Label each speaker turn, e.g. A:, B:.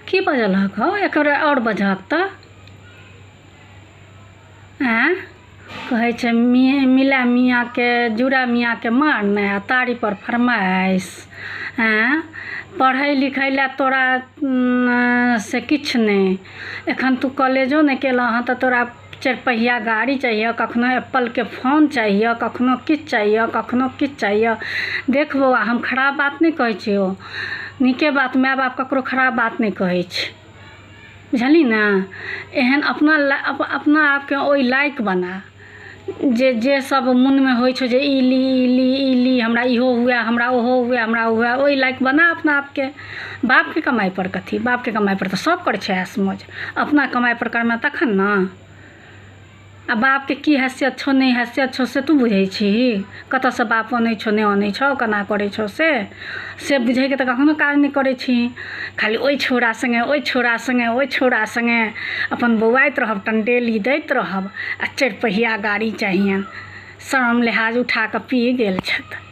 A: की बजलहक हौ एक बेर आओर बजहक तऽ आँय कहै छै मिला मियाँके जुड़ा मियाँके मार नहि आ तारीपर फरमाइश आँय पढ़ै लिखै लए तोरा से किछु नहि एखन तू कॉलेजो नहि केलह हँ तऽ तोरा चारिपहिया गाड़ी चाहिअऽ कखनो एप्पलके फोन चाहिअऽ कखनो किछु चाहिअऽ कखनो किछु चाहिअऽ देख बौआ हम खराब बात नहि कहै छियौ नीके बात माय बाप ककरो खराब बात नहि कहै छै बुझलही ने एहन अपना अपना आपके ओहि लायक बना जे जे सब मोनमे होइ छौ जे ई ली ई ली ई ली हमरा इहो हुए हमरा ओहो हुए हमरा ओ हुए ओहि लायक बना अपना आपके बापके कमाइपर कथी बापके कमाइपर तऽ सब करै छै ऐश मौज अपना कमाइपर करमे तखन ने आ बापके की हैसियत छौ नहि हैसियत छौ से तू बुझै छिही कतऽसँ बाप अनै छौ नहि अनै छौ केना करै छौ से से बुझैके तऽ कखनो काज नहि करै छिही खाली ओहि छौड़ा सङ्गे ओहि छौड़ा सङ्गे ओहि छौड़ा सङ्गे अपन बौआइत रहब टंटेली दैत रहब आ चारिपहिया गाड़ी चाहियनि शरम लिहाज उठा कऽ पी गेल छथि।